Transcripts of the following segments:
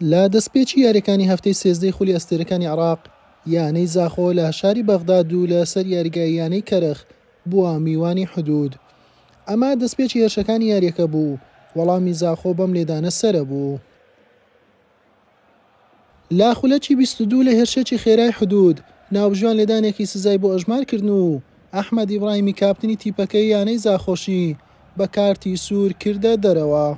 لە دەستپێکی یاریەکانی هەفتەی سێزدەی خولی ئەستێرەکانی عێراق، یانەی زاخۆ لە شاری بەغداد و لەسەر یاریگای یانەی کەرخ بووە میوانی حدود. ئەمە دەستپێکی هێرشەکانی یاریەکە بوو، وەڵامی زاخۆ بەم لێدانە سەرە بوو. لە خولەکی 22 لە هێرشێکی خێرای حدود، ناوبژیوان لێدانێکی سزای بۆ ئەژمار کردن و ئەحمەد ئیبراهیمی کاپتنی تیپەکەی یانەی زاخۆشی بە کارتی سوور کردە دەرەوە.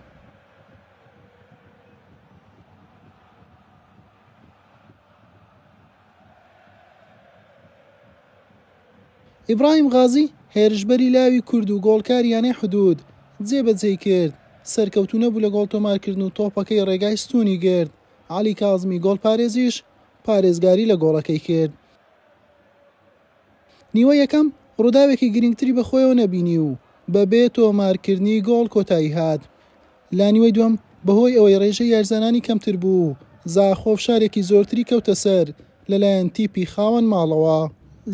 ئیبراهیم غازی، هێرشبەری لاوی کورد و گۆڵکاری یانەی حدود، جێبەجێی کرد، سەرکەوتوو نەبوو لە گۆڵ تۆمارکردن و تۆپەکەی ڕێگای ستوونی گرت، عەلی کازمی گۆڵپارێزیش پارێزگاری لە گۆڵەکەی کرد. نیوەی یەکەم ڕووداوێکی گرنگتری بەخۆیەوە نەبینی و بەبێ تۆمارکردنی گۆڵ کۆتایی هات. لە نیوەی دووەم بەهۆی ئەوەی ڕێژەی یاریزانانی کەمتر بوو، زاخۆ فشارێکی زۆرتری کەوتە سەر لەلایەن تیپی خاوەن ماڵەوە.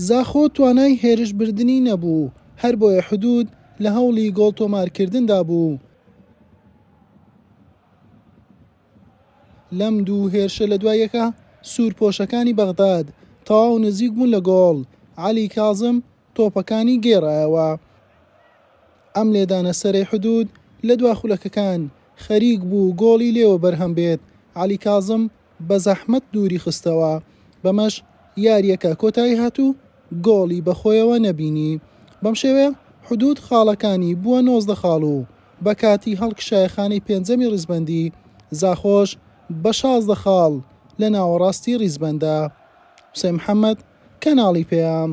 زاخۆ توانای هێرشبردنی نەبوو، هەربۆیە حدود لە هەوڵی گۆڵ تۆمارکردندا بوو. لەم دوو هێرشە لە دوای یەکە سوورپۆشەکانی بەغداد تەواو نزیک بوون لە گۆڵ، عەلی کازم تۆپەکانی گێڕایەوە. ئەم لێدانە سەرەی حدود لە دوا خولەکەکان خەریک بوو گۆڵی لێوە بەرهەم بێت، عەلی کازم بە زەحمەت دووری خستەوە، بەمەش یارییەکە کۆتایی هات و گۆڵی بەخۆیەوە نەبینی. بەم شێوەیە حدود خاڵەکانی بووە 19 خاڵ و بە کاتی هەڵکشایە خانەی پێنجەمی ریزبەندی، زاخۆش بە 16 خاڵ لە ناوەڕاستی ریزبەندە. حوسێن محەمەد، کەناڵی پەیام.